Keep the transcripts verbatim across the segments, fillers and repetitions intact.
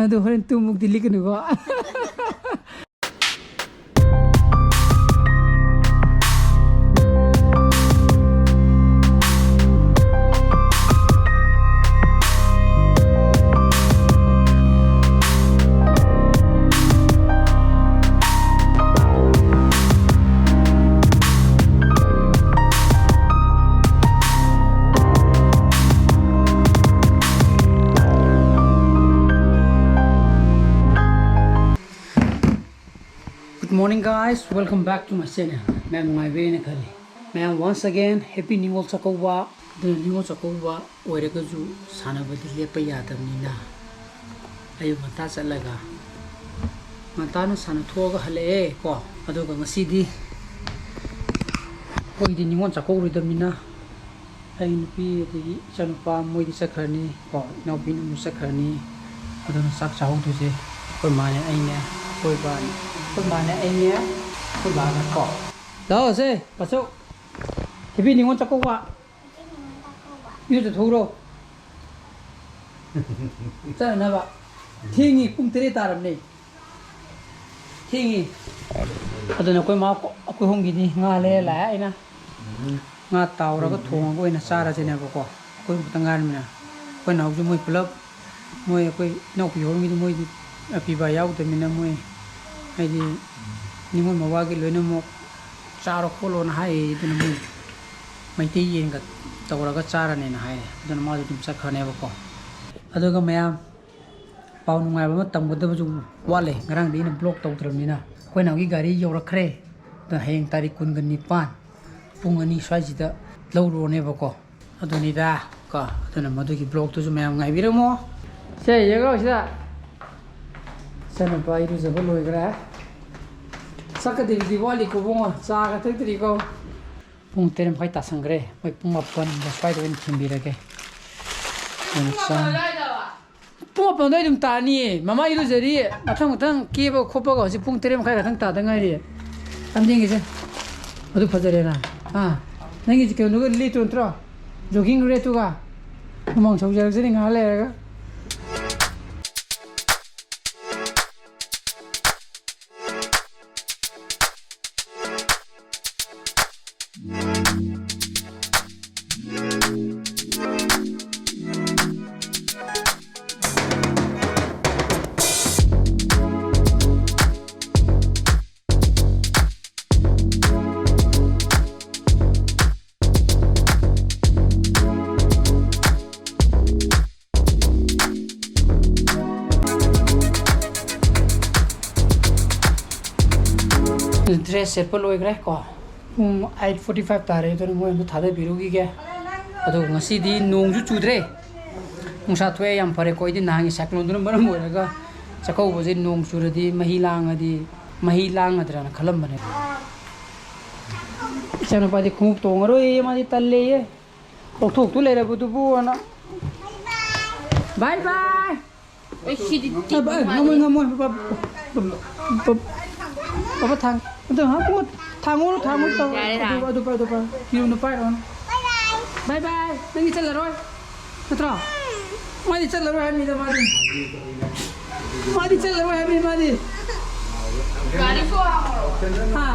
ꯑꯗꯣ ꯍꯣꯔꯦꯟ ꯇꯨꯃꯨꯛꯇꯤ ꯂꯤꯛꯀꯅꯨꯀꯣ꯫ Good morning, guys, welcome back to my channel. ꯃꯌꯥꯝ ꯅꯨꯡꯉꯥꯏꯕꯤꯔꯦꯅ ꯈꯜꯂꯤ꯫ ꯃꯌꯥꯝ, once again, happy Ningol Chakkouba. ꯑꯗꯨꯅ ꯅꯤꯉꯣꯜ ꯆꯥꯛꯀꯧꯕ ꯑꯣꯏꯔꯒꯁꯨ ꯁꯥꯟꯅꯕꯗꯤ ꯂꯦꯞꯄ ꯌꯥꯗꯕꯅꯤꯅ ꯑꯌꯨꯛ ꯉꯟꯇꯥ ꯆꯠꯂꯒ ꯉꯟꯇꯥꯅ ꯁꯥꯟꯅꯊꯣꯛꯑꯒ ꯍꯜꯂꯛꯑꯦ ꯀꯣ꯫ ꯑꯗꯨꯒ ꯉꯁꯤꯗꯤ ꯑꯩꯈꯣꯏꯗꯤ ꯅꯤꯉꯣꯜ ꯆꯥꯛꯀꯧꯔꯣꯏꯗꯕꯅꯤꯅ ꯑꯩ ꯅꯨꯄꯤ ꯑꯗꯒꯤ ꯏꯆꯥꯅꯨꯄꯥ ꯃꯣꯏꯗꯤ ꯆꯠꯈ꯭ꯔꯅꯤ ꯀꯣ, ꯏꯅꯥꯎꯄꯤꯅ ꯑꯃꯨꯛ ꯆꯠꯈ꯭ꯔꯅꯤ꯫ ꯑꯗꯨꯅ ꯆꯥꯛ ꯆꯥꯍꯧꯗꯣꯏꯁꯦ ꯑꯩꯈꯣꯏ ꯃꯥꯅꯦ ꯑꯩꯅꯦ, ꯑꯩꯈꯣꯏ ꯕꯥꯅꯦ, ꯑꯩꯈꯣꯏ ꯃꯥꯅꯦ ꯑꯩꯅꯦ, ꯑꯩꯈꯣꯏ ꯕꯥꯒ ꯀꯣ꯫ ꯂꯥꯛꯑꯣꯁꯦ, ꯄꯥꯆꯧ꯫ ꯍꯦꯄꯤ ꯅꯤꯉꯣꯜ ꯆꯥꯛꯀꯧꯕ꯫ ꯏꯔꯨꯖꯊꯣꯛꯎꯔꯣ꯫ ꯆꯠꯅꯅꯕ꯫ ꯊꯦꯡꯉꯤ, ꯄꯨꯡ ꯇꯔꯦꯠ ꯇꯥꯔꯕꯅꯦ꯫ ꯊꯦꯡꯉꯤ꯫ ꯑꯗꯨꯅ ꯑꯩꯈꯣꯏ ꯃꯥ, ꯑꯩꯈꯣꯏ ꯑꯍꯨꯝꯒꯤꯗꯤ ꯉꯥ ꯂꯩꯔ ꯂꯥꯛꯑꯦ ꯑꯩꯅ꯫ ꯉꯥ ꯇꯥꯎꯔꯒ ꯊꯣꯡꯉꯒ ꯑꯣꯏꯅ ꯆꯥꯔꯁꯤꯅꯦꯕꯀꯣ꯫ ꯑꯩꯈꯣꯏ ꯈꯛꯇ ꯉꯥꯏꯔꯃꯤꯅ꯫ ꯑꯩꯈꯣꯏ ꯅꯥꯎꯁꯨ ꯃꯣꯏ ꯄꯨꯂꯞ, ꯃꯣꯏ ꯑꯩꯈꯣꯏ ꯏꯅꯥꯎꯄꯤ ꯍꯣꯔꯣꯝꯒꯤꯗꯤ ꯃꯣꯏꯗꯤ ꯑꯄꯤꯕ ꯌꯥꯎꯗꯕꯅꯤꯅ ꯃꯣꯏ ꯍꯥꯏꯗꯤ ꯅꯤꯉꯣꯜ ꯃꯋꯥꯒꯤ ꯂꯣꯏꯅꯃꯛ ꯆꯥꯔꯣ ꯈꯣꯠꯂꯣꯅ ꯍꯥꯏꯌꯦ꯫ ꯑꯗꯨꯅ ꯃꯣꯏ ꯃꯩꯇꯩ ꯌꯦꯟꯒ ꯇꯧꯔꯒ ꯆꯥꯔꯅꯦꯅ ꯍꯥꯏꯌꯦ꯫ ꯑꯗꯨꯅ ꯃꯥꯁꯨ ꯑꯗꯨꯝ ꯆꯠꯈ꯭ꯔꯅꯦꯕꯀꯣ꯫ ꯑꯗꯨꯒ ꯃꯌꯥꯝ ꯄꯥꯎ ꯅꯨꯡꯉꯥꯏꯕ ꯑꯃ ꯇꯝꯒꯗꯕꯁꯨ ꯋꯥꯠꯂꯦ꯫ ꯉꯔꯥꯡꯗꯤ ꯑꯩꯅ ꯕ꯭ꯂꯣꯛ ꯇꯧꯗ꯭ꯔꯕꯅꯤꯅ꯫ ꯑꯩꯈꯣꯏ ꯅꯥꯎꯒꯤ ꯒꯥꯔꯤ ꯌꯧꯔꯛꯈ꯭ꯔꯦ꯫ ꯑꯗꯨꯅ ꯍꯌꯦꯡ ꯇꯥꯔꯤꯛ ꯀꯨꯟꯒ ꯅꯤꯄꯥꯟ ꯄꯨꯡ ꯑꯅꯤ ꯁ꯭ꯋꯥꯏꯁꯤꯗ ꯂꯧꯔꯨꯔꯅꯦꯕꯀꯣ꯫ ꯑꯗꯨꯅꯤꯗ ꯀꯣ꯫ ꯑꯗꯨꯅ ꯃꯗꯨꯒꯤ ꯕ꯭ꯂꯣꯛꯇꯨꯁꯨ ꯃꯌꯥꯝ ꯉꯥꯏꯕꯤꯔꯝꯃꯣ꯫ ꯁꯦ, ꯌꯦꯡꯉꯣ ꯁꯤꯗ꯫ ꯏꯆꯥꯅꯨꯄꯥ ꯏꯔꯨꯖꯕ ꯂꯣꯏꯈ꯭ꯔꯦ꯫ ꯆꯠꯀꯗꯕꯗꯤ ꯋꯥꯠꯂꯤꯀꯣ ꯏꯕꯨꯡꯉꯣ, ꯆꯥꯒ ꯊꯛꯇ꯭ꯔꯤꯀꯣ꯫ ꯄꯨꯡ ꯇꯔꯦꯠ ꯃꯈꯥꯏ ꯇꯥꯁꯟꯈ꯭ꯔꯦ꯫ ꯃꯣꯏ ꯄꯨꯡ ꯃꯥꯄꯟ ꯁ꯭ꯋꯥꯏꯗ ꯑꯣꯏꯅ ꯊꯤꯟꯕꯤꯔꯒꯦ꯫ ꯑꯗꯨꯅ ꯆꯥ-, ꯄꯨꯡ ꯃꯥꯄꯟ ꯑꯗꯨꯋꯥꯏ ꯑꯗꯨꯝ ꯇꯥꯅꯤꯌꯦ꯫ ꯃꯃꯥ ꯏꯔꯨꯖꯔꯤ, ꯃꯊꯪ ꯃꯊꯪ ꯀꯦꯕ ꯈꯣꯠꯄꯒ ꯍꯧꯖꯤꯛ ꯄꯨꯡ ꯇꯔꯦꯠ ꯃꯈꯥꯏ ꯈꯛꯇꯪ ꯇꯥꯗ ꯉꯥꯏꯔꯤ꯫ ꯌꯥꯝ ꯌꯦꯡꯒꯦꯁꯦ꯫ ꯑꯗꯨ ꯐꯖꯔꯦꯅ꯫ ꯑꯥ, ꯅꯪꯒꯤꯁꯦ ꯀꯩꯅꯣꯗꯨꯒ ꯂꯤꯠꯇꯣ ꯅꯠꯇ꯭ꯔꯣ? Jogging ꯔꯦꯠꯇꯨꯒ꯫ ꯍꯨꯃꯥꯡ ꯁꯧꯖꯔꯛꯁꯤꯅꯤ ꯉꯥꯏꯍꯥꯛ ꯂꯩꯔꯒ꯫ Dress ꯁꯦꯠꯄ ꯂꯣꯏꯈ꯭ꯔꯦ ꯀꯣ꯫ ꯄꯨꯡ eight forty five ꯇꯥꯔꯦ, ꯑꯗꯨꯅ ꯃꯣꯏ ꯑꯝꯇ ꯊꯥꯗꯕꯤꯔꯨꯈꯤꯒꯦ꯫ ꯑꯗꯣ ꯉꯁꯤꯗꯤ ꯅꯣꯡꯁꯨ ꯆꯨꯗ꯭ꯔꯦ, ꯅꯨꯡꯁꯥ ꯊꯣꯛꯑꯦ, ꯌꯥꯝ ꯐꯔꯦꯀꯣ꯫ ꯑꯩꯗꯤ ꯅꯍꯥꯟꯒꯤ cyclone ꯗꯨꯅ ꯃꯔꯝ ꯑꯣꯏꯔꯒ ꯆꯥꯛꯀꯧꯕꯁꯦ ꯅꯣꯡ ꯆꯨꯔꯗꯤ ꯃꯍꯤ ꯂꯥꯡꯉꯗꯤ, ꯃꯍꯤ ꯂꯥꯡꯒꯗ꯭ꯔꯅ ꯈꯜꯂꯝꯕꯅꯦ꯫ ꯏꯆꯥꯅꯨꯄꯥꯗꯤ ꯈꯣꯡꯎꯞ ꯇꯣꯡꯉꯔꯣꯏꯌꯦ, ꯃꯥꯗꯤ ꯇꯜꯂꯦꯌꯦ꯫ ꯂꯧꯊꯣꯛꯇꯨ ꯂꯩꯔꯕꯗꯨꯕꯨ ꯑꯅ꯫ Bye bye꯫ ꯑꯦ, ꯁꯤꯗꯤ ꯑꯦ, ꯕꯥꯏ, ꯉꯝꯃꯣꯏ, ꯉꯝꯃꯣꯏ꯫ ꯕꯥ-, ꯕꯥ-, ꯕꯥ-, ꯕꯥꯕꯥ ꯊꯥꯡ-, ꯑꯗꯨ ꯍꯥꯞꯄꯨ, ꯊꯥꯡꯉꯨꯔꯣ, ꯊꯥꯡꯉꯨꯔꯣ, ꯇꯧ-, ꯌꯥꯔꯦ, ꯑꯗꯨ, ꯊꯥꯡ-, ꯑꯗꯨ ꯄꯥꯏ, ꯑꯗꯨ ꯄꯥꯏ꯫ ꯐꯤꯔꯣꯟꯗꯣ ꯄꯥꯏꯔꯣ꯫ Bye bye꯫ ꯅꯪꯗꯤ ꯆꯠꯂꯔꯣꯏ? ꯅꯠꯇ꯭ꯔꯣ? ꯃꯥꯗꯤ ꯆꯠꯂꯔꯣꯏ ꯍꯥꯏꯕꯅꯤꯗ, ꯃꯥꯗꯤ꯫ ꯃꯥꯗꯤ ꯆꯠꯂꯔꯣꯏ ꯍꯥꯏꯕꯅꯤ, ꯃꯥꯗꯤ꯫ ꯒꯥꯔꯤ ꯁꯣ ꯍꯥꯡꯉꯨꯔꯣ? ꯍꯥ?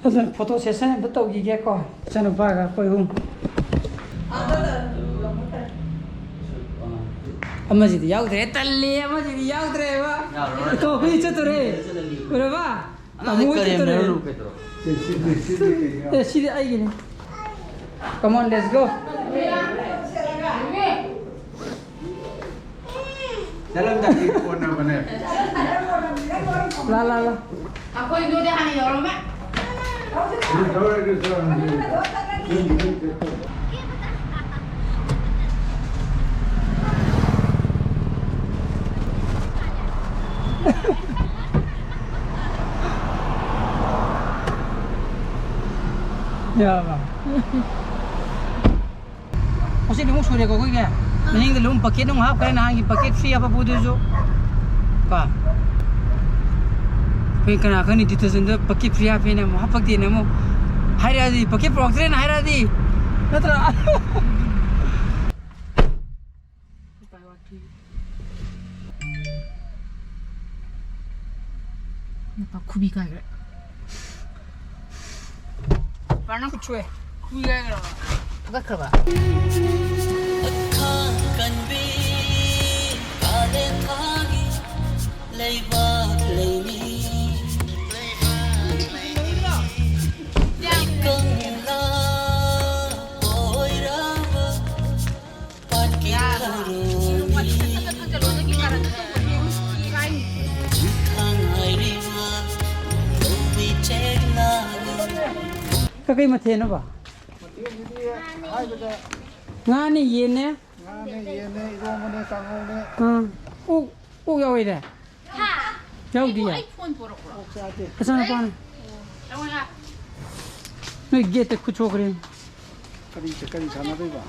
ꯑꯗꯨꯅ photo session ꯑꯝꯇ ꯇꯧꯈꯤꯒꯦꯀꯣ, ꯏꯆꯥꯅꯨꯄꯥꯒ ꯑꯩꯈꯣꯏ ꯑꯍꯨꯝ꯫ ꯑꯃꯁꯤꯗꯤ ꯌꯥꯎꯗ꯭ꯔꯦ, ꯇꯜꯂꯦ, ꯑꯃꯁꯤꯗꯤ ꯌꯥꯎꯗ꯭ꯔꯦꯕ꯫ ꯌꯥꯎꯔꯣꯏ꯫ ꯇꯣ, ꯑꯩꯈꯣꯏ ꯆꯠꯇꯣꯔꯦ꯫ ꯎꯔꯕ? ꯅꯪꯗꯤ ꯑꯃꯨꯛ ꯀꯔꯦꯝꯅꯔ ꯆꯠꯇꯣꯔꯦ꯫ ꯂꯨ ꯀꯩꯗꯧꯔꯣ? ꯑꯦ, ꯁꯤꯗꯤ ꯑꯩꯒꯤꯅꯤ꯫ Come on, let's go. ꯆꯠꯂꯝꯗꯥꯏꯒꯤ ꯀꯣꯟꯅꯕꯅꯦ꯫ ꯂꯥ, ꯂꯥ, ꯂꯥ꯫ ꯑꯩꯈꯣꯏ ꯅꯣꯏꯗ ꯍꯥꯟꯅ ꯌꯧꯔꯝꯃꯦ꯫ ꯂꯧꯔꯒꯦ, ꯂꯧꯔꯒꯦ꯫ ꯅꯪꯒꯤ ꯅꯪ ꯆꯠꯇꯣꯏ꯫ ꯌꯥꯔꯕ? ꯉꯁꯤꯗꯤ ꯑꯃꯨꯛ ꯁꯨꯔꯦꯀꯣ ꯑꯩꯈꯣꯏꯒꯤ꯫ ꯃꯅꯤꯡꯗ ꯑꯗꯨꯝ ꯕꯛꯀꯦꯠ ꯑꯃꯨꯛ ꯍꯥꯞꯈ꯭ꯔꯦ, ꯅꯍꯥꯟꯒꯤ ꯕꯛꯀꯦꯠ ꯐ꯭ꯔꯤ ꯍꯥꯞꯄꯛꯄꯗꯨꯁꯨ꯫ ꯀꯣ? ꯑꯩꯈꯣꯏ ꯀꯅꯥ ꯈꯪꯅꯤ, ꯗꯤꯇꯔꯖꯦꯟꯗ ꯕꯛꯀꯦꯠ ꯐ꯭ꯔꯤ ꯍꯥꯞꯄꯦꯅ ꯑꯃꯨꯛ ꯍꯥꯞꯄꯛꯇꯦꯅ ꯑꯃꯨꯛ ꯍꯥꯏꯔꯛꯑꯗꯤ, ꯕꯛꯀꯦꯠ ꯄꯨꯔꯛꯇ꯭ꯔꯦꯅ ꯍꯥꯏꯔꯛꯑꯗꯤ, ꯅꯠꯇ꯭ꯔꯥ? ꯅꯨꯄꯥ ꯈꯨꯕꯤ ꯀꯥꯏꯈ꯭ꯔꯦ꯫ ꯄꯥꯔ ꯅꯪ ꯈꯨꯠ ꯁꯣꯛꯑꯦ꯫ ꯈꯨꯕꯤ ꯀꯥꯏꯈ꯭ꯔꯕ? ꯐꯨꯒꯠꯈ꯭ꯔꯕ? ꯑꯈꯥꯡ ꯀꯟꯕꯤ ꯀꯥꯂꯦꯟ ꯊꯥꯒꯤ ꯂꯩꯕꯥꯛ ꯂꯩꯅꯤ꯫ ꯂꯩꯀꯪꯂꯥ ꯑꯣꯏꯔꯕ ꯀꯀꯩ ꯃꯊꯦꯜꯅꯣꯕ? ꯃꯊꯦꯜꯁꯤꯗꯤ ꯍꯥꯏꯕꯗ ꯉꯥꯅꯦ, ꯌꯦꯟꯅꯦ꯫ ꯉꯥꯅꯦ, ꯌꯦꯟꯅꯦ, ꯏꯔꯣꯝꯕꯅꯦ, ꯀꯥꯡꯍꯧꯅꯦ꯫ ꯑꯥ꯫ ꯑꯣꯛ, ꯑꯣꯛ ꯌꯥꯎꯋꯤꯅꯦ? ꯌꯥꯎꯗꯤꯌꯦ꯫ ꯑꯩ ꯐꯣꯟ ꯄꯣꯔꯛꯄ꯭ꯔꯣ? ꯑꯣꯛ ꯆꯥꯗꯦ꯫ ꯃꯆꯥꯅꯨꯄꯥꯅ꯫ ꯅꯣꯏ ꯒꯦꯠꯇ ꯈꯨꯠ ꯁꯣꯛꯈ꯭ꯔꯦ꯫ ꯀꯔꯤ, ꯀꯔꯤ ꯁꯥꯟꯅꯗꯣꯏꯕ?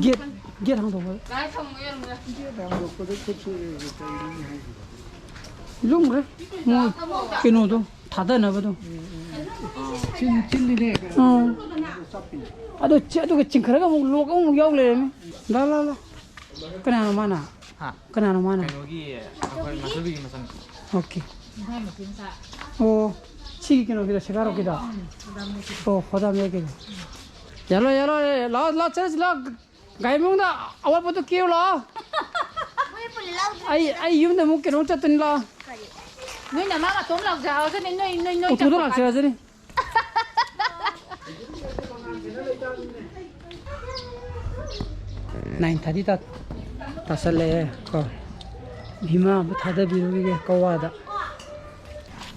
ꯒꯦꯠ, ꯒꯦꯠ ꯍꯥꯡꯗꯣꯛꯄ꯫ ꯒꯦꯠ ꯍꯥꯡꯗꯣꯛꯄꯗ ꯈꯨꯠ ꯁꯣꯛꯑꯦ ꯀꯩꯅꯣꯅꯦ ꯍꯥꯏꯁꯤꯕꯣ? ꯂꯨꯝꯈ꯭ꯔꯦ꯫ ꯃꯣꯏ ꯀꯩꯅꯣꯗꯣ, ꯊꯥꯗꯅꯕꯗꯣ꯫ ꯎꯝ, ꯎꯝ, ꯎꯝ꯫ ꯆꯤꯟ, ꯆꯤꯜꯂꯤꯅꯦ ꯀꯩꯅꯣ꯫ ꯎꯝ꯫ ꯆꯞꯄꯤꯅꯦ꯫ ꯑꯗꯨ ꯆꯤ-, ꯑꯗꯨꯒ ꯆꯤꯡꯈꯠꯂꯒ ꯑꯃꯨꯛ ꯂꯣꯛ ꯑꯃꯨꯛ ꯌꯥꯎ ꯂꯩꯔꯝꯃꯤ꯫ ꯂꯥ, ꯂꯥ, ꯂꯥ꯫ ꯀꯅꯥꯅꯣ ꯃꯥꯅ? ꯍꯥ? ꯀꯅꯥꯅꯣ ꯃꯥꯅ? ꯀꯩꯅꯣꯒꯤ, ꯑꯩꯈꯣꯏ ꯃꯥꯁꯨꯕꯤꯒꯤ ꯃꯆꯟ꯫ ꯑꯣꯀꯦ꯫ ꯑꯣ, ꯁꯤꯒꯤ ꯀꯩꯅꯣꯒꯤꯗꯣ, ꯁꯦꯒꯥꯔꯣꯛꯀꯤꯗꯣ? ꯑꯣ, ꯈꯣꯗꯥ ꯃꯌꯥꯏꯒꯤꯗꯣ꯫ ꯌꯥꯂꯣ, ꯌꯥꯂꯣ, ꯂꯥꯛꯑꯣ, ꯂꯥꯛꯑꯣ, ꯆꯠꯂꯁꯤ, ꯂꯥꯛꯑꯣ꯫ ꯒꯥꯔꯤ ꯃꯅꯨꯡꯗ ꯑꯋꯥꯠꯄꯗꯣ ꯀꯦꯌꯨ ꯂꯥꯛꯑꯣ꯫ ꯑꯩ, ꯑꯩ ꯌꯨꯝꯗ ꯑꯃꯨꯛ ꯀꯩꯅꯣ ꯆꯠꯇꯣꯏꯅꯤ, ꯂꯥꯛꯑꯣ꯫ ꯅꯣꯏ ꯅꯃꯥ ꯃꯇꯣꯝ ꯂꯥꯛꯆꯍꯧꯔꯁꯅꯤ, ꯅꯣꯏ, ꯅꯣꯏ, ꯅꯣꯏ ꯑꯣꯇꯣꯗ ꯆꯠꯈ꯭ꯔꯣ꯫ ꯂꯥꯛꯆꯔꯁꯅꯤ꯫ Nine thirty ꯇꯥ-, ꯇꯥꯁꯜꯂꯛꯑꯦ ꯀꯣ꯫ ꯚꯤꯃꯥ ꯑꯃ ꯊꯥꯗꯕꯤꯔꯨꯈꯤꯒꯦ ꯀꯋꯥꯗ꯫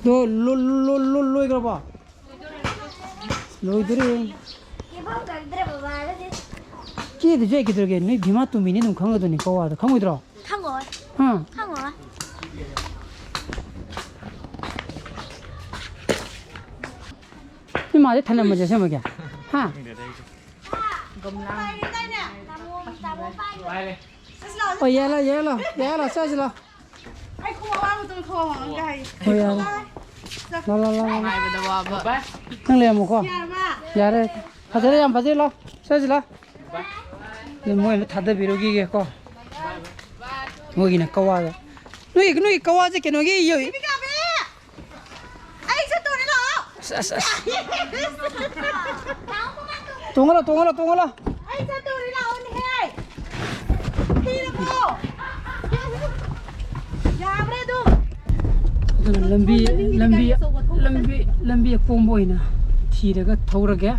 ꯂꯣ-, ꯂꯣ-, ꯂꯣ-, ꯂꯣ-, ꯂꯣꯏꯈ꯭ꯔꯕꯣ? ꯂꯣꯏꯗꯣꯔꯦ꯫ ꯀꯦꯗꯁꯨ ꯌꯥꯏ, ꯀꯩꯗꯧꯔꯒꯦ? ꯅꯣꯏ ꯚꯤꯃꯥ ꯇꯨꯝꯃꯤꯅꯤ ꯑꯗꯨꯝ ꯈꯪꯒꯗꯣꯏꯅꯤ ꯀꯋꯥꯗ꯫ ꯈꯪꯉꯣꯏꯗ꯭ꯔꯣ? ꯈꯪꯉꯣꯏ꯫ ꯍꯥ? ꯈꯪꯉꯣꯏ꯫ ꯅꯣꯏ ꯃꯥꯁꯦ ꯊꯅꯝꯃꯁꯦ ꯑꯁꯦꯡꯕꯒꯤ? ꯍꯥ? ꯑꯣ, ꯌꯥꯏ ꯂꯥꯎ, ꯌꯥꯏ ꯂꯥꯎ, ꯌꯥꯏ ꯂꯥꯎ, ꯆꯠꯁꯤ ꯂꯥꯎ꯫ ꯍꯣꯏ, ꯌꯥꯔꯦ꯫ ꯂꯥꯎ, ꯂꯥꯎ, ꯂꯥꯎ, ꯂꯥꯎ꯫ ꯅꯪ ꯂꯩꯔꯝꯃꯣꯀꯣ꯫ ꯌꯥꯔꯦ꯫ ꯐꯖꯔꯦ, ꯌꯥꯝ ꯐꯖꯩ, ꯂꯥꯎ꯫ ꯆꯠꯁꯤ ꯂꯥꯎ꯫ ꯑꯗꯨ ꯃꯣꯏ ꯑꯝꯇ ꯊꯥꯗꯕꯤꯔꯨꯈꯤꯒꯦꯀꯣ꯫ ꯃꯣꯏꯒꯤꯅ ꯀꯋꯥꯗ꯫ ꯅꯣꯏ, ꯅꯣꯏ ꯀꯋꯥꯁꯦ ꯀꯩꯅꯣꯒꯤ ꯌꯣ-, ꯑꯩ ꯆꯠꯇꯣꯔꯦ, ꯂꯥꯛꯑꯣ꯫ ꯑꯁ, ꯑꯁ, ꯑꯁ꯫ ꯇꯣꯡꯍꯜꯂꯣ, ꯇꯣꯡꯍꯜꯂꯣ, ꯇꯣꯡꯍꯜꯂꯣ꯫ ꯑꯩ ꯆꯠꯇꯣꯔꯦ, ꯂꯥꯛꯑꯣꯅꯦꯍꯦ꯫ ꯊꯤꯔꯕꯣ? ꯌꯥꯕ꯭ꯔꯥ ꯑꯗꯨꯝ? ꯑꯗꯨꯅ ꯂꯝꯕꯤ, ꯂꯝꯕꯤ, ꯂꯝꯕꯤ ꯑꯀꯣꯝꯕ ꯑꯣꯏꯅ ꯊꯤꯔꯒ ꯊꯧꯔꯒꯦ꯫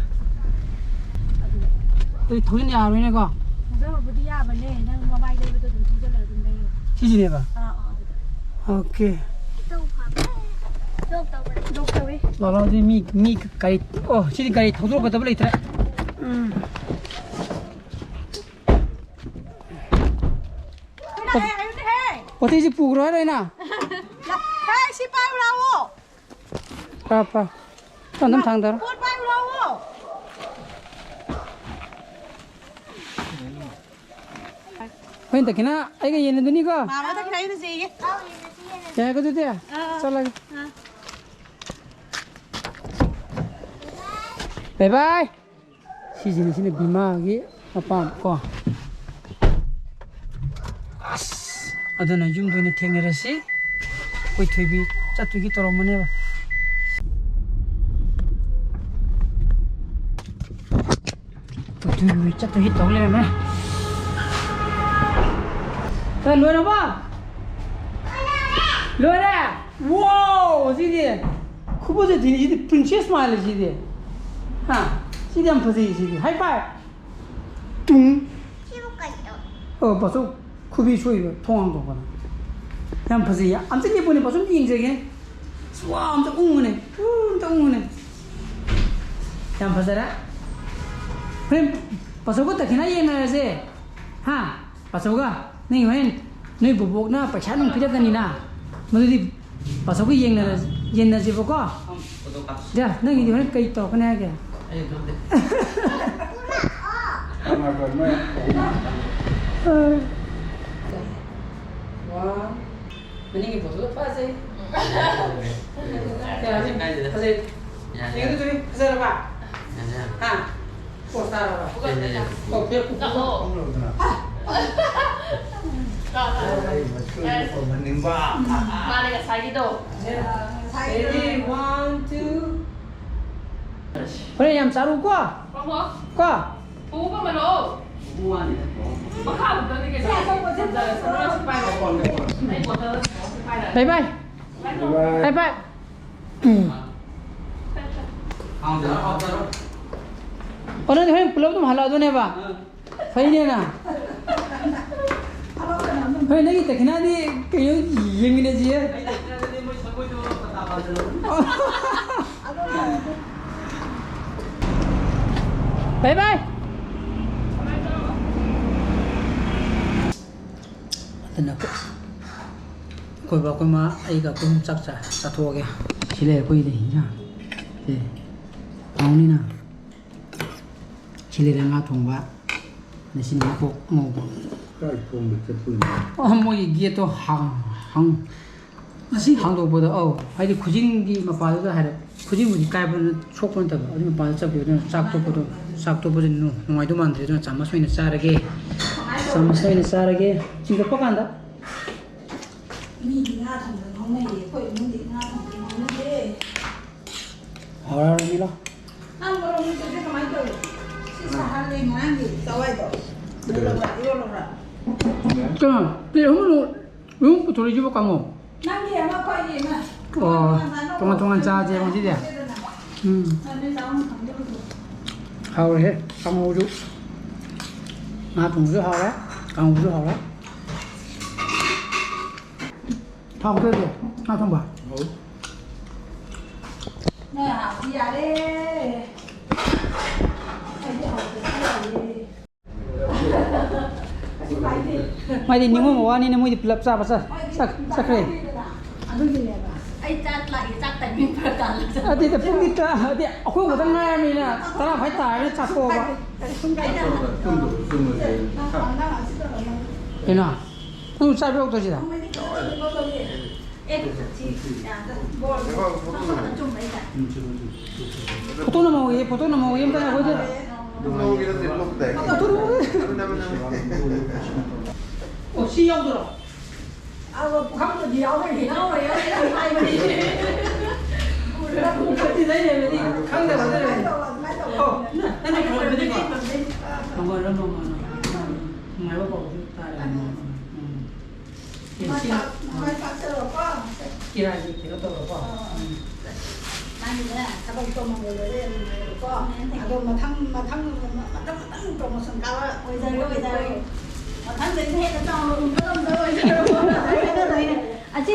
ꯑꯗꯨꯗꯤ ꯊꯧꯖꯤꯟ ꯌꯥꯔꯣꯏꯅꯦꯀꯣ? ꯊꯧꯖꯤꯟꯕꯕꯨꯗꯤ ꯌꯥꯕꯅꯦ, ꯅꯪ ꯃꯃꯥꯏ ꯂꯩꯕꯗꯣ ꯑꯗꯨꯝ ꯊꯧꯖꯤꯜꯂꯒ ꯑꯗꯨꯝ ꯂꯩꯌꯣ꯫ ꯁꯤꯁꯤꯅꯦꯕ? ꯑꯥ, ꯑꯥ, ꯑꯗꯨꯗ꯫ ꯑꯣꯀꯦ꯫ ꯂꯥꯂꯥꯗꯤ ꯃꯤ, ꯃꯤ ꯒꯥꯔꯤ, ꯑꯣ, ꯁꯤꯗꯤ ꯒꯥꯔꯤ ꯊꯧꯗꯣꯔꯛꯀꯗꯕ ꯂꯩꯇ꯭ꯔꯦ꯫ ꯎꯝ꯫ ꯄꯣꯠ-, ꯄꯣꯠ ꯆꯩꯁꯤ ꯄꯨꯈ꯭ꯔꯣ ꯍꯥꯏꯔꯣ ꯑꯩꯅ? ꯍꯦ, ꯁꯤ ꯄꯥꯏꯔꯨ ꯂꯥꯛꯑꯣ꯫ ꯄꯥ, ꯄꯥ꯫ ꯇꯞ ꯇꯞ ꯊꯥꯡꯗꯔꯣ꯫ ꯄꯣꯠ ꯄꯥꯏꯔꯨ ꯂꯥꯛꯑꯣ꯫ ꯍꯣꯔꯦꯟ ꯗꯈꯤꯅꯥ ꯑꯩꯒ ꯌꯦꯟꯅꯗꯣꯏꯅꯤꯀꯣ? ꯃꯥꯃ ꯗꯈꯤꯅꯥ ꯌꯦꯟꯅꯁꯦꯌꯦ꯫ ꯌꯥꯏꯀꯣ ꯑꯗꯨꯗꯤ? ꯑꯥ꯫ ꯆꯠꯂꯒꯦ꯫ ꯑꯥ꯫ ꯕꯥꯏ ꯕꯥꯏ꯫ ꯁꯤꯁꯤꯅ, ꯁꯤꯅ ꯕꯤꯃꯥꯒꯤ ꯃꯄꯥꯝ ꯀꯣ꯫ ꯑꯁ, ꯑꯗꯨꯅ ꯌꯨꯝꯗ ꯑꯣꯏꯅ ꯊꯦꯡꯅꯔꯁꯤ꯫ ꯑꯩꯈꯣꯏ ꯊꯣꯏꯕꯤ ꯆꯠꯇꯣꯏꯒꯤ ꯇꯧꯔꯝꯕꯅꯦꯕ꯫ ꯑꯩꯈꯣꯏ ꯊꯣꯏꯕꯤ ꯆꯠꯇꯣꯏꯒꯤ ꯇꯧ ꯂꯩꯔꯝꯃꯦ꯫ ꯑꯦ, ꯂꯣꯏꯔꯕ? ꯂꯣꯏꯔꯦ? ꯋꯥꯎ, ꯁꯤꯗꯤ ꯈꯨꯐꯖ ꯊꯤꯅꯤ, ꯁꯤꯗꯤ princess ꯃꯥꯜꯂꯦ ꯁꯤꯗꯤ꯫ ꯍꯥ? ꯁꯤꯗꯤ ꯌꯥꯝ ꯐꯖꯩ ꯁꯤꯗꯤ꯫ High five꯫ ꯇꯨꯡ꯫ ꯁꯤꯕꯨ ꯀꯩꯅꯣ? ꯑꯣ, ꯕꯥꯆꯧ, ꯈꯨꯕꯤ ꯁꯣꯛꯏꯕ, ꯊꯣꯡ ꯍꯥꯡꯗꯣꯛꯄꯗ꯫ ꯌꯥꯝ ꯐꯖꯩ꯫ ꯑꯝꯇ ꯂꯦꯞꯄꯨꯅꯦ, ꯕꯥꯆꯧ ꯑꯝꯇ ꯌꯦꯡꯖꯒꯦ꯫ ꯑꯁ, ꯋꯥ, ꯑꯝꯇ ꯎꯪꯉꯨꯅꯦ꯫ ꯎ, ꯑꯝꯇ ꯎꯪꯉꯨꯅꯦ꯫ ꯌꯥꯝ ꯐꯖꯔꯦ꯫ ꯍꯣꯔꯦꯟ ꯕꯥꯆꯧꯒ ꯗꯈꯤꯅꯥ ꯌꯦꯟꯅꯔꯁꯦ꯫ ꯍꯥ? ꯕꯥꯆꯧꯒ, ꯅꯪꯒꯤ ꯍꯣꯔꯦꯟ ꯅꯣꯏ ꯕꯣꯕꯣꯛꯅ ꯄꯩꯁꯥ ꯅꯨꯡ ꯄꯤꯔꯛꯀꯅꯤꯅ, ꯃꯗꯨꯗꯤ ꯕꯥꯆꯧꯒ ꯌꯦꯡꯅꯔ-, ꯌꯦꯟꯅꯁꯦꯕꯀꯣ꯫ ꯌꯥ, ꯅꯪꯒꯤꯗꯤ ꯍꯣꯔꯦꯟ ꯀꯩ ꯇꯧꯔꯛꯀꯅꯤ ꯍꯥꯏꯒꯦ? ꯑꯩ ꯈꯪꯗꯦ꯫ ꯋꯥ꯫ ꯃꯅꯤꯡꯒꯤ ꯄꯣꯠꯇꯨꯗ ꯐꯖꯩ꯫ ꯌꯥꯔꯦ, ꯀꯥꯏꯗꯦꯗ꯫ ꯐꯖꯩ꯫ ꯌꯥꯔꯦ, ꯌꯦꯡꯗꯨ ꯌꯥꯔꯦ꯫ ꯇꯨꯅꯤ ꯐꯖꯔꯕ? ꯌꯥꯔꯦ, ꯌꯥꯔꯦ꯫ ꯍꯥ? ꯄꯣꯠ ꯇꯥꯔꯕ? ꯌꯥꯔꯦ, ꯌꯥꯔꯦ꯫ ꯄꯣꯠ ꯄꯤꯔꯛꯄ ꯂꯥꯛꯑꯣ꯫ ꯃꯥꯅꯦ, ꯉꯁꯥꯏꯒꯤꯗꯣ꯫ Ready, one, two. ꯍꯣꯔꯦꯟ ꯌꯥꯝ ꯆꯥꯔꯨꯀꯣ꯫ ꯄꯥꯃꯣ꯫ ꯀꯣ꯫ ꯄꯨ ꯄꯥꯃꯣ ꯂꯥꯛꯑꯣ꯫ ꯃꯈꯥꯗꯨꯗꯅꯤ ꯀꯩꯅꯣ꯫ ꯕꯥꯏ ꯕꯥꯏ꯫ ꯕꯥꯏ ꯕꯥꯏ꯫ ꯎꯝ꯫ ꯑꯣ, ꯅꯪꯗꯤ ꯍꯣꯔꯦꯟ ꯄꯨꯂꯞ ꯑꯗꯨꯝ ꯍꯜꯂꯛꯑꯗꯣꯏꯅꯦꯕ? ꯐꯩꯅꯦꯅ꯫ ꯍꯣꯏ, ꯅꯪꯒꯤ ꯇꯈꯤꯅꯥꯗꯤ ꯀꯩꯅꯣ ꯌꯦꯡꯃꯤꯟꯅꯁꯤꯌꯦ꯫ ꯕꯥꯏ ꯕꯥꯏ꯫ ꯑꯗꯨꯅ ꯑꯩꯈꯣꯏ ꯕꯥ, ꯑꯩꯈꯣꯏ ꯃꯥ, ꯑꯩꯒ ꯑꯩꯈꯣꯏ ꯑꯍꯨꯝ ꯆꯥꯛ ꯆꯥ-, ꯆꯥꯊꯣꯛꯑꯒꯦ꯫ ꯁꯤ ꯂꯩꯔꯦ ꯑꯩꯈꯣꯏꯒꯤꯗꯤ ꯏꯟꯖꯥꯡ꯫ ꯁꯦ꯫ ꯍꯥꯎꯅꯤꯅ꯫ ꯁꯤ ꯂꯩꯔꯦ ꯉꯥ ꯊꯣꯡꯕ꯫ ꯑꯗ ꯁꯤꯅ ꯃꯀꯣꯛ ꯑꯉꯧꯕ꯫ ꯀꯥꯏ ꯊꯣꯡꯕ ꯆꯠꯇꯣꯏꯅꯣ? ꯑꯣ, ꯃꯣꯏꯒꯤ ꯒꯦꯠꯇꯣ ꯍꯥꯡ-, ꯍꯥꯡ-, ꯉꯁꯤ ꯍꯥꯡꯗꯣꯛꯄꯗ, ꯑꯧ, ꯍꯥꯏꯗꯤ ꯈꯨꯖꯤꯟꯒꯤ ꯃꯄꯥꯗꯨꯗ ꯍꯥꯏꯔꯞ, ꯈꯨꯖꯤꯟꯕꯨꯗꯤ ꯀꯥꯏꯕ ꯁꯣꯛꯄ ꯅꯠꯇꯕ, ꯑꯗꯨꯒꯤ ꯃꯄꯥꯗ ꯆꯠꯈꯤꯕ, ꯑꯗꯨꯅ ꯆꯥꯛ ꯇꯣꯛꯄꯗꯣ, ꯆꯥꯛ ꯇꯣꯛꯄꯗꯤ ꯅꯨ-, ꯅꯨꯡꯉꯥꯏꯗꯧ ꯃꯥꯟꯗ꯭ꯔꯦ, ꯑꯗꯨꯅ ꯆꯥꯃꯁ ꯑꯣꯏꯅ ꯆꯥꯔꯒꯦ꯫ ꯆꯥꯃꯁ ꯑꯣꯏꯅ ꯆꯥꯔꯒꯦ꯫ ꯆꯤꯡꯈꯠꯄ ꯀꯥꯟꯗ꯫ ꯃꯤꯗꯤ ꯉꯥ ꯊꯣꯡꯕꯗ ꯉꯥꯎꯅꯩꯌꯦ, ꯑꯩꯈꯣꯏ ꯏꯃꯨꯡꯗꯤ ꯉꯥ ꯊꯣꯡꯕꯗ ꯉꯥꯎꯅꯗꯦ꯫ ꯍꯥꯎꯔꯦ, ꯍꯥꯎꯔꯦ, ꯃꯤꯂꯣ꯫ ꯅꯪ ꯃꯣꯔꯣꯛ ꯃꯦꯠꯄꯁꯦ ꯀꯃꯥꯏꯅ ꯇꯧꯏ? ꯁꯤ ꯁꯥꯍꯜꯂꯦ, ꯉꯔꯥꯡꯒꯤ ꯆꯋꯥꯏꯗꯣ꯫ ꯀꯩꯗꯧꯔꯦ? ꯏꯔꯣꯜꯂꯕ꯭ꯔꯥ? ꯏꯔꯣꯜꯂꯕ꯭ꯔꯥ? ꯀꯩꯅꯣ, ꯄ꯭ꯂꯦꯠ ꯑꯍꯨꯝ ꯂꯣ-, ꯑꯍꯨꯝ ꯄꯨꯊꯣꯔꯛꯏꯁꯤꯕꯣ ꯀꯥꯡꯉꯧ? ꯅꯪꯒꯤ ꯑꯃ, ꯑꯩꯈꯣꯏꯒꯤ ꯑꯃ꯫ ꯑꯣ, ꯇꯣꯉꯥꯟ ꯇꯣꯉꯥꯟ ꯇꯣꯉꯥꯟ ꯆꯥꯁꯦ ꯉꯁꯤꯗꯤ꯫ ꯎꯝ꯫ ꯅꯪ ꯅꯣꯏ ꯆꯥꯐꯝ ꯈꯪꯗꯕꯗꯣ꯫ ꯍꯥꯎꯔꯦꯍꯦ, ꯀꯥꯡꯉꯧꯁꯨ꯫ ꯉꯥ ꯊꯣꯡꯕꯁꯨ ꯍꯥꯎꯔꯦ, ꯀꯥꯡꯉꯧꯁꯨ ꯍꯥꯎꯔꯦ꯫ ꯍꯥꯎꯇ꯭ꯔꯗꯤ ꯉꯥ ꯊꯣꯡꯕ? ꯍꯥꯎ꯫ ꯅꯣꯏ ꯍꯥꯎꯗꯤ ꯌꯥꯔꯦ꯫ ꯑꯩꯗꯤ ꯍꯥꯎꯇ꯭ꯔꯗꯤ ꯌꯥꯔꯦ꯫ ꯃꯥꯗꯤ ꯅꯤꯡꯉꯣꯝꯕ ꯋꯥꯅꯤꯅ ꯃꯣꯏꯗꯤ ꯄꯨꯂꯞ ꯆꯥꯕ ꯆꯠ-, ꯆꯠ-, ꯆꯠꯈ꯭ꯔꯦ꯫ ꯑꯗꯨꯒꯤꯅꯦꯕ꯫ ꯑꯩ ꯆꯥꯛ ꯂꯥꯛꯑꯦ, ꯆꯥꯛ timing ꯐꯔꯛ ꯇꯥꯅ ꯆꯥꯕ꯫ ꯑꯗꯨꯗꯤ ꯄꯨꯡꯗꯤ ꯇꯔꯥ, ꯍꯥꯏꯗꯤ ꯑꯩꯈꯣꯏ ꯈꯛꯇ ꯉꯥꯏꯔꯕꯅꯤꯅ ꯇꯔꯥ ꯃꯈꯥꯏ ꯇꯥꯔꯦꯅ ꯆꯥꯊꯣꯛꯑꯕ꯫ ꯑꯩꯅ ꯇꯨꯝꯗꯕ ꯇꯨꯝꯃꯁꯦ꯫ ꯅꯪ, ꯅꯪ ꯑꯁꯤꯗ ꯂꯩꯔꯝꯃꯣ꯫ ꯀꯩꯅꯣ? ꯅꯪ ꯆꯥꯕ ꯌꯥꯎꯗ꯭ꯔꯣ ꯁꯤꯗ? ꯑꯦ, ꯁꯤ, ꯌꯥꯗ꯫ ꯕꯣꯜ ꯐꯣꯇꯣ ꯈꯛꯇ ꯆꯨꯝꯕꯩ ꯇꯥꯏ꯫ ꯐꯣꯇꯣ ꯅꯝꯍꯧꯒꯦ, ꯐꯣꯇꯣ ꯅꯝꯍꯧꯒꯦ ꯑꯝꯇ ꯉꯥꯏꯈꯣ꯫ ꯐꯣꯇꯣ ꯅꯝꯍꯧꯒꯦ꯫ ꯑꯣ, ꯁꯤ ꯌꯥꯎꯗ꯭ꯔꯣ? ꯑꯧ, ꯄꯨꯈꯝꯗꯨꯗꯤ ꯌꯥꯎꯔꯦ꯫ ꯌꯥꯎꯔꯦ, ꯌꯥꯎꯔꯦ, ꯌꯥꯎꯔꯦ ꯍꯥꯏꯕꯅꯤ꯫ ꯈꯪꯗꯕ ꯑꯗꯨꯅꯅꯦ꯫ ꯑꯗꯨꯃꯥꯏꯅ ꯇꯧꯔꯣ, ꯑꯗꯨꯃꯥꯏꯅ ꯇꯧꯔꯣ꯫ ꯑꯣ, ꯅꯪ, ꯅꯪ ꯈꯪꯉꯝꯃꯅꯤꯀꯣ? ꯃꯉꯣꯟꯗ ꯅꯣꯡꯃ ꯅꯨꯡꯉꯥꯏꯕ ꯄꯥꯎꯁꯨ ꯇꯥꯔꯦ꯫ ꯎꯝ꯫ ꯃꯥꯏ ꯄꯥꯛ-, ꯃꯥꯏ ꯄꯥꯛꯆꯔꯣꯀꯣ꯫ ꯀꯤꯔꯥꯒꯤ ꯀꯩꯅꯣ ꯇꯧꯔꯣꯀꯣ꯫ ꯑꯥ꯫ ꯎꯝ꯫ ꯅꯪꯒꯤꯅꯦ, ꯊꯕꯛ ꯇꯧꯃꯟꯕꯗ ꯂꯣꯏ ꯅꯨꯡꯉꯥꯏꯔꯣꯀꯣ꯫ ꯑꯗꯣ ꯃꯊꯪ, ꯃꯊꯪ, ꯃꯊꯪ, ꯃꯊꯪ promotion ꯀꯥꯕ ꯑꯣꯏꯖꯔꯣ, ꯑꯣꯏꯖꯔꯣ꯫ ꯃꯊꯪꯗꯩꯗꯤ ꯍꯦꯟꯅ ꯆꯥꯎꯅ ꯎꯕ ꯉꯝꯖꯔꯣꯏ꯫ ꯑꯁꯤ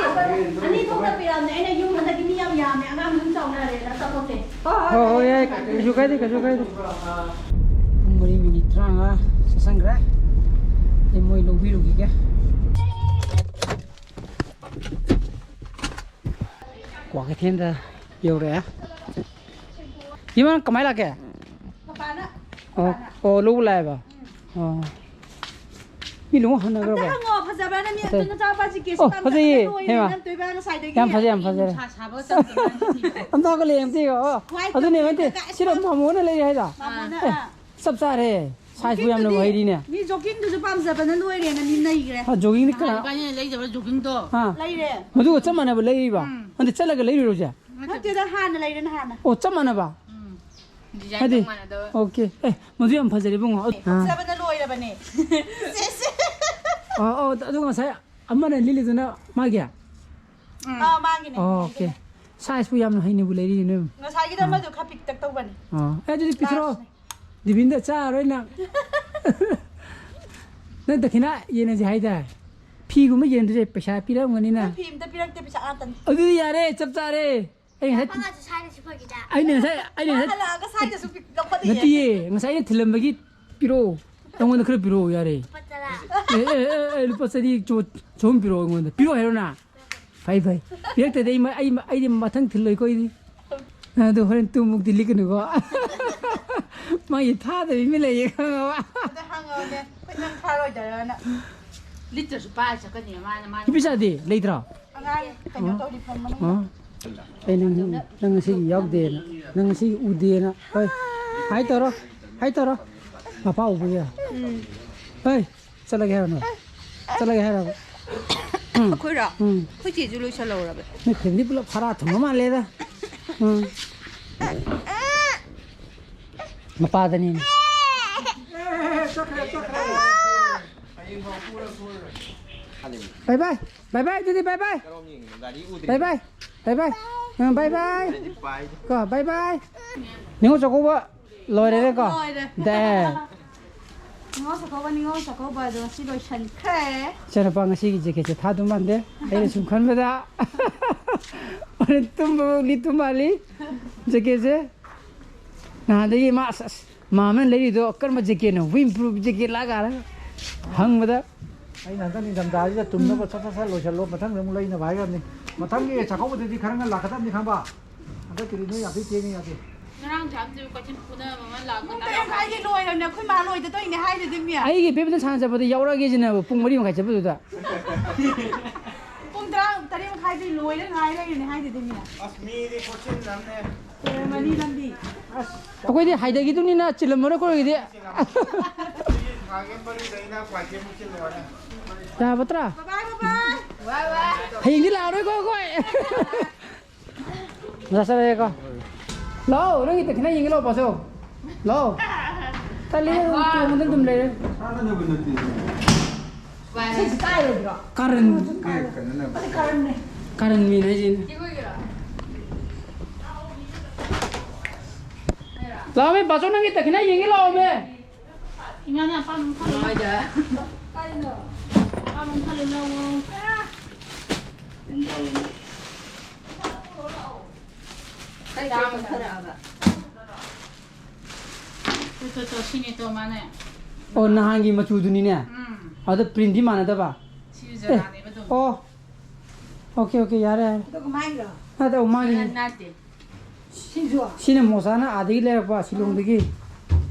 ꯑꯅꯤ ꯊꯣꯛꯅ ꯄꯤꯔꯛꯑꯕꯅꯦ꯫ ꯑꯩꯅ ꯌꯨꯝ ꯍꯟꯗꯛꯀꯤ ꯃꯤ ꯌꯥꯝ ꯌꯥꯝꯃꯦ, ꯑꯉꯥꯡ ꯌꯨꯝ ꯆꯥꯎꯅꯔꯦꯅ ꯑꯆꯥꯄꯣꯠꯁꯦ꯫ ꯍꯣꯏ, ꯍꯣꯏ, ꯌꯥꯏ, ꯀꯩꯁꯨ ꯀꯥꯏꯗꯦ, ꯀꯩꯁꯨ ꯀꯥꯏꯗꯦ꯫ ꯄꯨꯡ ꯃꯔꯤ ꯃꯤꯅꯤꯠ ꯇꯔꯥꯃꯉꯥ ꯆꯠꯁꯟꯈ꯭ꯔꯦ꯫ ꯑꯩ ꯃꯣꯏ ꯂꯧꯕꯤꯔꯨꯈꯤꯒꯦ꯫ ꯀ꯭ꯋꯥꯀꯩꯊꯦꯜꯗ ꯌꯧꯔꯛꯑꯦ꯫ ꯏꯃꯥ, ꯀꯃꯥꯏ ꯂꯥꯛꯀꯦ? ꯃꯄꯥꯅ, ꯑꯣ, ꯃꯄꯥꯅ꯫ ꯑꯣ, ꯂꯧꯕ ꯂꯥꯛꯑꯦꯕ? ꯎꯝ꯫ ꯑꯣ꯫ ꯃꯤ ꯂꯣꯏ ꯑꯝꯇ ꯍꯟꯅꯈ꯭ꯔꯕꯣ? ꯍꯪꯉꯣ, ꯐꯖꯕ꯭ꯔꯥꯅ? ꯃꯤ ꯑꯇꯩ꯫ ꯑꯝꯇ ꯅꯆꯥꯅꯨꯄꯥꯁꯤ ꯀꯦꯁ ꯑꯣ, ꯇꯝꯗꯕꯅ ꯐꯖꯩꯌꯦ, ꯂꯣꯏꯔꯦ, ꯍꯦꯃꯥ꯫ ꯅꯪ ꯇꯣꯏꯕ ꯉꯁꯥꯏꯗꯒꯤ꯫ ꯌꯥꯝ ꯐꯖꯩ, ꯌꯥꯝ ꯐꯖꯩ꯫ ꯅꯨꯡꯁꯥ ꯁꯥꯕꯒ ꯇꯟꯗꯕꯅ꯫ ꯑꯝꯇ ꯍꯧꯒꯠꯂꯛꯑꯦ, ꯑꯝꯇ ꯌꯦꯡꯉꯣ꯫ ꯑꯣ, ꯋꯥꯏ ꯑꯗꯨꯅꯦ, ꯇꯨꯝꯕꯤꯒ ꯅꯠꯇꯦ꯫ ꯀꯥꯏ ꯁꯤꯗ ꯃꯥꯃꯣꯅ ꯂꯩꯔꯤ ꯍꯥꯏꯗꯣ꯫ ꯃꯥꯃꯣꯅ, ꯑꯦ, ꯑꯥ꯫ ꯆꯞ ꯆꯥꯔꯦ꯫ Size ꯄꯨ ꯌꯥꯝꯅ ꯖꯣꯒꯤꯡꯗꯨꯗꯤ, ꯍꯩꯔꯤꯅꯦ꯫ ꯃꯤ ꯖꯣꯒꯤꯡꯗꯨꯁꯨ ꯄꯥꯝꯖꯕꯅ ꯂꯣꯏꯔꯦꯅ ꯃꯤ ꯅꯩꯈ꯭ꯔꯦ꯫ ꯑ, ꯖꯣꯒꯤꯡꯗꯤ ꯅꯍꯥꯟ ꯀꯅꯥ? ꯏꯕꯥꯅꯤꯅ ꯂꯩꯖꯕ ꯖꯣꯒꯤꯡꯗꯣ꯫ ꯑꯥ꯫ ꯂꯩꯔꯦ꯫ ꯃꯗꯨꯒ ꯆꯞ ꯃꯥꯟꯅꯕ ꯂꯩꯔꯤꯕ? ꯎꯝ꯫ ꯅꯠꯇꯦ, ꯆꯠꯂꯒ ꯂꯩꯔꯨꯔꯣꯁꯦ? ꯅꯠꯇꯦ꯫ ꯅꯠꯇꯦꯗ, ꯍꯥꯟꯅ ꯂꯩꯔꯦ, ꯅꯍꯥꯟꯅ꯫ ꯑꯣ, ꯆꯞ ꯃꯥꯟꯅꯕ? ꯎꯝ꯫ Design ꯍꯥꯏꯗꯤ? ꯆꯞ ꯃꯥꯟꯅꯗꯕ꯫ Okay꯫ ꯑꯦ, ꯃꯗꯨ ꯌꯥꯝ ꯐꯖꯔꯦ, ꯏꯕꯨꯡꯉꯣ꯫ ꯑꯦ, ꯑꯥ꯫ ꯄꯛꯆꯕꯅ ꯂꯣꯏꯔꯕꯅꯦ꯫ ꯁꯦ, ꯁꯦ꯫ ꯑꯣ, ꯑꯣ, ꯑꯗꯨ ꯉꯁꯥꯏ ꯑꯃꯅ ꯂꯤꯠꯂꯤꯗꯨꯅ ꯃꯥꯒꯤ? ꯎꯝ꯫ ꯑꯥ, ꯃꯥꯒꯤꯅꯦ꯫ ꯑꯣ, okay꯫ Size ꯄꯨ ꯌꯥꯝꯅ ꯍꯩꯅꯕꯨ ꯂꯩꯔꯤꯅꯦ, ꯅꯣꯏ꯫ ꯉꯁꯥꯏꯒꯤꯗꯣ ꯑꯥ꯫ ꯑꯃꯗꯣ ꯈꯔ ꯄꯤꯛꯇꯛ ꯇꯧꯕꯅꯦ꯫ ꯑꯥ꯫ ꯑꯦ, ꯑꯗꯨꯗꯤ ꯄꯤꯊꯣꯔꯛꯑꯣ꯫ Large ꯅꯦ꯫ ꯗꯤꯕꯤꯟꯗ ꯆꯥꯔꯔꯣꯏ ꯅꯪ꯫ ꯅꯪ ꯗꯈꯤꯅꯥ ꯌꯦꯟꯅꯁꯦ ꯍꯥꯏꯗꯥꯏ? ꯐꯤꯒꯨꯝꯕ ꯌꯦꯟꯗꯣꯏꯁꯦ ꯄꯩꯁꯥ ꯄꯤꯔꯝꯒꯅꯤꯅ꯫ ꯅꯪ ꯐꯤ ꯑꯝꯇ ꯄꯤꯔꯛꯇꯦ, ꯄꯩꯁꯥ ꯉꯥꯛꯇꯅꯤ꯫ ꯑꯗꯨꯗꯤ ꯌꯥꯔꯦ, ꯆꯞ ꯆꯥꯔꯦ꯫ ꯑꯩ ꯉꯁꯥꯏ ꯃꯉꯥꯁꯨ ꯁꯥꯏꯗꯁꯨ ꯐꯒꯤꯗ꯫ ꯑꯩꯅ ꯉꯁꯥꯏ, ꯑꯩꯅ ꯃꯥ ꯉꯁꯥꯏ ꯍꯜꯂꯛꯑꯒ ꯁꯥꯏꯗꯁꯨ ꯄꯤꯛ ꯂꯧꯈꯠꯂꯤꯌꯦ꯫ ꯅꯠꯇꯤꯌꯦ, ꯉꯁꯥꯏ ꯑꯩꯅ ꯊꯤꯜꯂꯝꯕꯒꯤ ꯄꯤꯔꯛꯑꯣ꯫ ꯑꯩꯉꯣꯟꯗ ꯈꯔ ꯄꯤꯔꯛꯑꯣ, ꯌꯥꯔꯦ꯫ ꯂꯨꯄꯥ ꯇꯔꯥ꯫ ꯑꯦ, ꯑꯦ, ꯑꯦ, ꯑꯦ, ꯂꯨꯄꯥ ꯆꯅꯤ ꯆꯣ-, ꯆꯍꯨꯝ ꯄꯤꯔꯛꯑꯣ ꯑꯩꯉꯣꯟꯗ꯫ ꯄꯤꯔꯛꯑꯣ ꯍꯥꯏꯔꯣ ꯅꯪ? ꯐꯩ, ꯐꯩ꯫ ꯄꯤꯔꯛꯇ꯭ꯔꯗꯤ ꯑꯩ ꯃ-, ꯑꯩ ꯃ-, ꯑꯩꯗꯤ ꯃꯊꯪ ꯊꯤꯜꯂꯣꯏꯀꯣ ꯑꯩꯗꯤ꯫ ꯅꯪ ꯑꯗꯨ ꯍꯣꯔꯦꯟ ꯇꯨꯃꯨꯛꯇꯤ ꯂꯤꯛꯀꯅꯨꯀꯣ꯫ ꯃꯥꯒꯤ ꯊꯥꯗꯕꯤ ꯑꯃ ꯂꯩꯌꯦ, ꯈꯪꯉꯕ? ꯑꯗ ꯍꯪꯉꯛꯑꯣꯅꯦ, ꯑꯩꯈꯣꯏ ꯅꯪ ꯊꯥꯔꯣꯏꯗ꯭ꯔꯅ꯫ ꯂꯤꯠꯇ꯭ꯔꯁꯨ ꯄꯥꯏꯔ ꯆꯠꯀꯅꯤ ꯃꯥꯅ, ꯃꯥꯅ꯫ ꯅꯨꯄꯤꯆꯥꯗꯤ ꯂꯩꯇ꯭ꯔꯣ? ꯑꯉꯥꯡ ꯀꯩꯅꯣ ꯇꯧꯔꯤ ꯐꯝ ꯃꯅꯨꯡꯗ꯫ ꯑꯣ꯫ ꯑꯩ ꯅꯪ, ꯅꯪ ꯉꯁꯤꯒꯤ ꯌꯥꯎꯗꯦꯅ, ꯅꯪ ꯉꯁꯤꯒꯤ ꯎꯗꯦꯅ꯫ ꯍꯣꯏ꯫ ꯍꯥꯏ ꯇꯧꯔꯣ, ꯍꯥꯏ ꯇꯧꯔꯣ꯫ ꯃꯄꯥ ꯎꯕꯒꯤ꯫ ꯎꯝ꯫ ꯍꯣꯏ꯫ ꯆꯠꯂꯒꯦ ꯍꯥꯏꯔꯣ ꯅꯣꯏ? ꯆꯠꯂꯒꯦ ꯍꯥꯏꯔꯕ? ꯎꯝ꯫ ꯑꯩꯈꯣꯏꯔꯣ? ꯎꯝ꯫ ꯑꯩꯈꯣꯏ ꯆꯦꯁꯨ ꯂꯣꯏꯁꯜꯍꯧꯔꯕꯅꯦ꯫ ꯅꯣꯏ family ꯄꯨꯂꯞ ꯐꯔꯥ ꯊꯨꯝꯕ ꯃꯥꯜꯂꯦꯗ꯫ ꯎꯝ꯫ ꯃꯄꯥꯗꯅꯤꯅꯦ꯫ Bye bye꯫ Bye bye ꯑꯗꯨꯗꯤ, bye bye꯫ Bye bye꯫ Bye bye꯫ ꯎꯝ, bye bye꯫ ꯀꯣ, bye bye꯫ ꯅꯤꯉꯣꯜ ꯆꯥꯛꯀꯧꯕ ꯂꯣꯏꯔꯦꯅꯦꯀꯣ? ꯂꯣꯏꯔꯦ꯫ ꯗꯦ꯫ ꯅꯤꯉꯣꯜ ꯆꯥꯛꯀꯧꯕ, ꯅꯤꯉꯣꯜ ꯆꯥꯛꯀꯧꯕ ꯑꯗꯣ ꯉꯁꯤ ꯂꯣꯏꯁꯟꯈ꯭ꯔꯦ꯫ ꯏꯆꯥꯅꯨꯄꯥ ꯉꯁꯤꯒꯤ jacketꯁꯦ ꯊꯥꯗꯧ ꯃꯥꯟꯗꯦ꯫ ꯑꯩꯅ ꯁꯨꯝ ꯈꯟꯕꯗ ꯍꯣꯔꯦꯟ ꯇꯨꯝꯕ ꯂꯤꯠꯇꯧ ꯃꯥꯜꯂꯤ jacketꯁꯦ꯫ ꯅꯍꯥꯟꯗꯒꯤ ꯃꯥ ꯑꯁ, ꯑꯁ, ꯃꯥ ꯑꯃꯅ ꯂꯩꯔꯤꯗꯣ ꯀꯔꯝꯕ jacketꯅꯣ? Windproof jacketꯂ ꯀꯥꯏꯅ ꯍꯪꯕꯗ꯫ ꯑꯩꯅ ꯍꯟꯗꯛ ꯅꯤꯡꯊꯝꯊꯥꯁꯤꯗ ꯇꯨꯝꯅꯕ ꯁꯠ ꯁꯠ ꯁꯠ ꯂꯣꯏꯁꯜꯂꯣ, ꯃꯊꯪꯗ ꯑꯃꯨꯛ ꯂꯩꯅꯕ ꯍꯥꯏꯈ꯭ꯔꯕꯅꯤ꯫ ꯃꯊꯪꯒꯤ ꯆꯥꯛꯀꯧꯕꯗꯗꯤ ꯈꯔ ꯉꯟꯅ ꯂꯥꯛꯀꯗꯕꯅꯤ ꯈꯪꯕ? ꯍꯟꯗꯛꯀꯤꯗꯤ ꯅꯣꯏ ꯌꯥꯝ ꯊꯤ ꯊꯦꯡꯉꯤ ꯌꯥꯗꯦ꯫ ꯉꯔꯥꯡ ꯆꯥꯛꯇꯨ ꯀꯩꯊꯦꯜ ꯄꯨꯅꯕ ꯑꯃ ꯂꯥꯛꯄ ꯄꯨꯡ ꯇꯔꯦꯠ ꯃꯈꯥꯏꯒꯤ ꯂꯣꯏꯔꯕꯅꯦ, ꯑꯩꯈꯣꯏ ꯃꯥ ꯂꯣꯏꯗ ꯇꯧꯔꯤꯅꯦ ꯍꯥꯏꯗꯨꯗꯤ ꯃꯤ꯫ ꯑꯩꯒꯤ ꯕꯦꯕꯤꯗ ꯁꯥꯟꯅ ꯆꯠꯄꯗ ꯌꯥꯎꯔꯛꯑꯒꯦ ꯁꯤꯅꯦꯕ, ꯄꯨꯡ ꯃꯔꯤ ꯃꯈꯥꯏ ꯆꯠꯄꯗꯨꯗ꯫ ꯄꯨꯡ ꯇꯔꯥ, ꯇꯔꯦꯠ ꯃꯈꯥꯏꯗꯤ ꯂꯣꯏꯔꯦ ꯉꯥꯏ ꯂꯩꯔꯤꯅꯦ ꯍꯥꯏꯗꯨꯗꯤ ꯃꯤ꯫ ꯑꯁ, ꯃꯤꯗꯤ ꯄꯣꯠꯆꯤꯟ ꯑꯃꯅꯦ꯫ ꯂꯣꯏꯔꯝꯃꯅꯤ ꯂꯝꯕꯤ꯫ ꯑꯁ, ꯑꯩꯈꯣꯏꯗꯤ ꯍꯥꯏꯗꯈꯤꯗꯨꯅꯤꯅ ꯆꯤꯜꯂꯝꯃꯔꯣꯏ ꯑꯩꯈꯣꯏꯒꯤꯗꯤ꯫ ꯊꯥꯒꯦ ꯄꯔꯤꯗ ꯏꯅꯥꯎ ꯀ꯭ꯋꯥꯏꯊꯦꯜ ꯃꯨꯛ ꯆꯤꯜꯂꯦ ꯍꯥꯏꯅꯦ꯫ ꯌꯥꯕ ꯇ꯭ꯔꯥ? ꯕꯥꯏ ꯕꯥꯏ꯫ ꯍꯌꯦꯡꯗꯤ ꯂꯥꯛꯑꯔꯣꯏꯀꯣ ꯑꯩꯈꯣꯏ꯫ ꯃꯁꯥ ꯆꯠꯂꯒꯦꯀꯣ꯫ ꯂꯥꯛꯑꯣ, ꯅꯪꯒꯤ ꯇꯈꯤꯅ ꯌꯦꯡꯒꯦ ꯂꯥꯛꯑꯣ, ꯄꯥꯁꯣ꯫ ꯂꯥꯛꯑꯣ꯫ ꯇꯜꯂꯦ, ꯇꯣꯡꯕꯗ ꯑꯗꯨꯝ ꯂꯩꯔꯦ꯫ ꯀꯥꯔꯟ꯫ ꯀꯥꯔꯟ ꯃꯤꯅꯦ ꯍꯥꯏꯁꯤꯅꯦ꯫ ꯂꯥꯛꯑꯣꯃꯦ, ꯄꯥꯁꯣ, ꯅꯪꯒꯤ ꯇꯈꯤꯅ ꯌꯦꯡꯒꯦ ꯂꯥꯛꯑꯣꯃꯦ꯫ ꯏꯃꯥꯅ ꯑꯄꯥꯝꯕ ꯈꯜꯂꯣ꯫ ꯍꯣꯏꯗ꯫ ꯑꯄꯥꯝꯕ ꯈꯜꯂꯣ, ꯂꯧꯑꯣ꯫ ꯀꯩ ꯀꯩ ꯄꯨꯊꯔꯛꯑꯕ? ꯇꯣ, ꯇꯣ, ꯇꯣ, ꯁꯤꯅꯦ ꯇꯣ, ꯃꯥꯅꯦ꯫ ꯑꯣ, ꯅꯍꯥꯟꯒꯤ ꯃꯆꯨꯗꯨꯅꯤꯅꯦ꯫ ꯎꯝ꯫ ꯑꯗ printꯗꯤ ꯃꯥꯟꯅꯗꯕ꯫ ꯁꯤꯁꯨ ꯑꯦ, ꯖꯔꯥꯅꯦꯕ ꯑꯗꯨꯝ꯫ ꯑꯣ꯫ ꯑꯣꯀꯦ ꯑꯣꯀꯦ, ꯌꯥꯔꯦ ꯌꯥꯔꯦ꯫ ꯑꯗꯨꯒ ꯃꯥꯏꯔꯣ? ꯅꯠꯇꯦ, ꯑꯧ, ꯃꯥꯒꯤ꯫ ꯅꯠꯇꯦ꯫ ꯁꯤꯅ ꯃꯣꯁꯥꯅ ꯑꯥꯗꯒꯤ ꯂꯩꯔꯛꯄ, ꯁꯤꯂꯣꯡꯗꯒꯤ꯫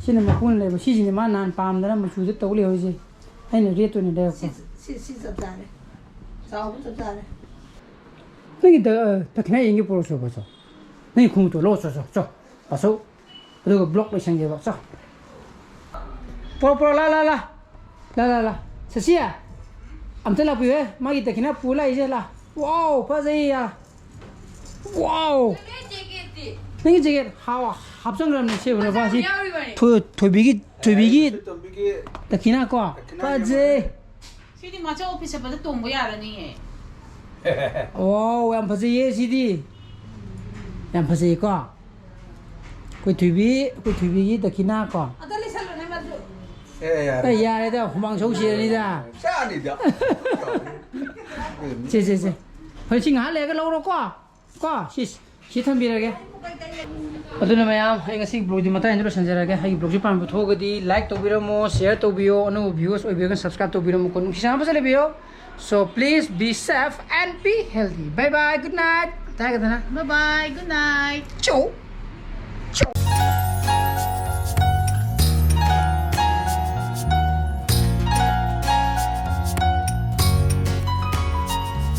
ꯁꯤꯅ ꯃꯄꯨꯅ ꯂꯩꯕ꯫ ꯁꯤꯁꯤꯅꯦ ꯃꯥ ꯅꯍꯥꯟ ꯄꯥꯝꯗꯅ ꯃꯆꯨꯗ ꯇꯧ ꯂꯩꯍꯧꯔꯤꯁꯦ꯫ ꯑꯩꯅ ꯔꯦꯠꯇ ꯑꯣꯏꯅ ꯂꯩꯔꯛꯄ꯫ ꯁꯤ ꯁꯤ ꯆꯞ ꯆꯥꯔꯦ꯫ ꯆꯥꯎꯕ ꯆꯞ ꯆꯥꯔꯦ꯫ ꯅꯪꯒꯤ ꯗ- ꯑ, ꯗꯈꯤꯅꯥ ꯌꯦꯡꯒꯦ ꯄꯨꯔꯛꯑꯣ, ꯆꯣ, ꯆꯣ, ꯆꯣ꯫ ꯅꯪꯒꯤ ꯈꯣꯡꯎꯞꯇꯣ ꯂꯧꯔꯣ, ꯆꯣ, ꯆꯣ, ꯆꯣ꯫ ꯄꯥꯁꯧ꯫ ꯑꯗꯨꯒ ꯕ꯭ꯂꯣꯛ ꯂꯣꯏꯁꯟꯒꯦꯕ, ꯆꯣ꯫ ꯄꯨꯔꯛꯑꯣ, ꯄꯨꯔꯛꯑꯣ, ꯂꯥ, ꯂꯥ, ꯂꯥ꯫ ꯂꯥ, ꯂꯥ, ꯂꯥ꯫ ꯁꯁꯤ, ꯑꯝꯇ ꯂꯥꯛꯄꯤꯌꯨꯍꯦ꯫ ꯃꯥꯒꯤ ꯗꯈꯤꯅꯥ ꯄꯨ ꯂꯥꯛꯏꯁꯦ, ꯂꯥ꯫ ꯋꯥꯎ, ꯐꯖꯩ, ꯌꯥ꯫ ꯋꯥꯎ꯫ ꯅꯪꯒꯤ ꯖꯦꯀꯦꯠ ꯍꯥꯎ, ꯍꯥꯞꯆꯟꯈ꯭ꯔꯕꯅꯦ, ꯁꯦ, ꯎꯔꯕ? ꯁꯤ ꯊꯣꯏ-, ꯊꯣꯏꯕꯤꯒꯤ, ꯊꯣꯏꯕꯤꯒꯤ ꯇꯣꯝꯕꯤꯒꯤ ꯗꯈꯤꯅꯥ ꯀꯣ꯫ ꯐꯖꯩ꯫ ꯁꯤꯗꯤ ꯃꯆꯧ ꯑꯣꯐꯤꯁ ꯆꯠꯄꯗ ꯇꯣꯡꯕ ꯌꯥꯔꯅꯤꯌꯦ꯫ ꯋꯥꯎ, ꯌꯥꯝ ꯐꯖꯩꯌꯦ ꯁꯤꯗꯤ꯫ ꯌꯥꯝ ꯐꯖꯩꯀꯣ꯫ ꯑꯩꯈꯣꯏ ꯊꯣꯏꯕꯤ, ꯑꯩꯈꯣꯏ ꯊꯣꯏꯕꯤꯒꯤ ꯗꯈꯤꯅꯥ ꯀꯣ꯫ ꯑꯗ ꯂꯩꯁꯜꯂꯣꯅꯦ ꯃꯗꯨ꯫ ꯑꯦ ꯌꯥꯔꯦ꯫ ꯑꯩ ꯌꯥꯔꯦꯗ, ꯍꯨꯃꯥꯡ ꯁꯧ ꯁꯤꯔꯅꯤꯗ꯫ ꯆꯥꯅꯤꯗ꯫ ꯁꯦ, ꯁꯦ, ꯁꯦ꯫ ꯍꯣꯏ, ꯁꯤ ꯉꯥꯏꯍꯥꯛ ꯂꯩꯔꯒ ꯂꯧꯔꯣꯀꯣ꯫ ꯀꯣ, ꯁꯤ, ꯁꯤ ꯊꯝꯕꯤꯔꯒꯦ꯫ ꯑꯗꯨꯅ ꯃꯌꯥꯝ, ꯑꯩ ꯉꯁꯤ ꯕ꯭ꯂꯣꯒꯗꯤ ꯃꯇꯥꯡ ꯑꯁꯤꯗ ꯂꯣꯏꯁꯤꯟꯖꯔꯒꯦ꯫ ꯑꯩꯒꯤ ꯕ꯭ꯂꯣꯒꯁꯤ ꯄꯥꯝꯕ ꯊꯣꯛꯑꯒꯗꯤ ꯂꯥꯏꯛ ꯇꯧꯕꯤꯔꯝꯃꯣ, ꯁꯤꯌꯔ ꯇꯧꯕꯤꯌꯣ, ꯑꯅꯧꯕ ꯚ꯭ꯌꯨꯋꯔꯁ ꯑꯣꯏꯕꯤꯔꯒꯅ ꯁꯕꯁꯀ꯭ꯔꯥꯏꯕ ꯇꯧꯕꯤꯔꯝꯃꯨꯀꯣ꯫ ꯅꯨꯡꯁꯤ ꯆꯥꯟꯅꯕ ꯐꯖꯅ ꯂꯩꯕꯤꯌꯣ꯫ So please be safe and be healthy. Bye bye, good night. ꯇꯥꯏꯒꯗꯅ꯫ Bye bye, good night. Chow.